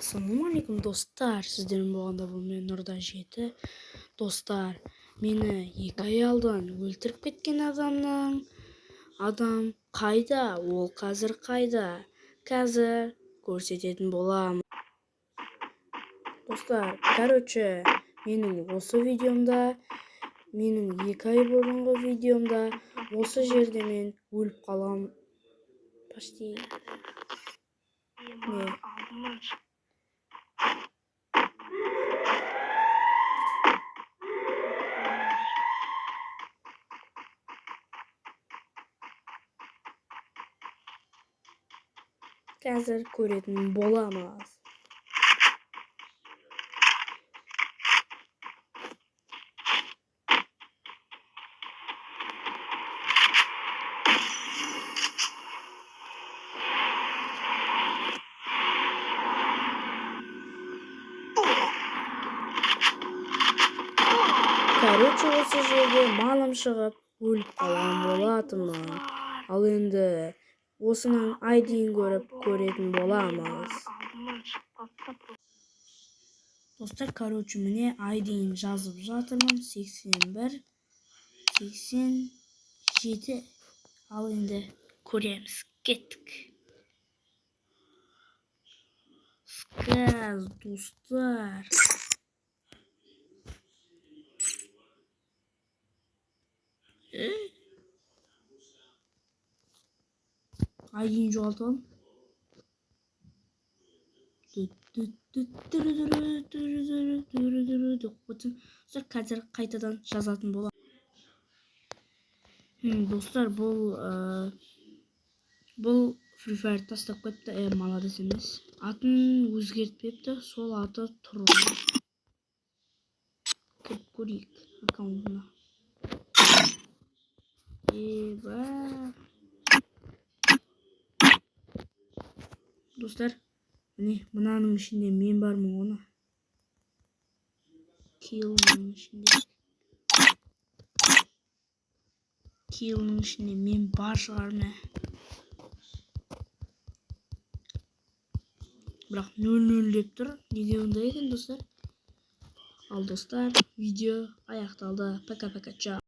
Ассалаумағалейкум, достар! Сіздермен болғанда бұл мен, Нұрда жеті. Достар, мені 2 ай алдын өлтіріп кеткен адам қайда? Ол қазір қайда? Қазір көрсететін боламын. Достар, короче, менің осы видеомда, менің 2 ай бұрынғы видеомда осы жерде мен өліп қалам почти. Не? Алдымнан шық. Қазір көретін боламыз. Короче, осы жерде малым шығып, өліп қалған болатынмын. Ал енді осының айдиін көріп, көретін боламыз. Алдымнан шығып қалды да. Достар, короче, міне, айдиін жазып жатырмын: 81 87. Ал енді көреміз, кеттік. Сказ, достар. Айдиін жоғалтып алдым. Деп қойсам, достар, қазір қайтадан жазатын боламын. Достар, бұл Free Fire тастап кетті. Молодец емес, атын өзгертпепті, сол аты тұр. Кіріп көрейік аккаунтына. Еба, достар, міне, мынаның ішінде мен бармын. Оны киллның ішінде мен бар шығармын, бірақ 0-0 деп тұр. Неге ондай екен, достар? Ал, достар, видео аяқталды. Пока, пока, чао.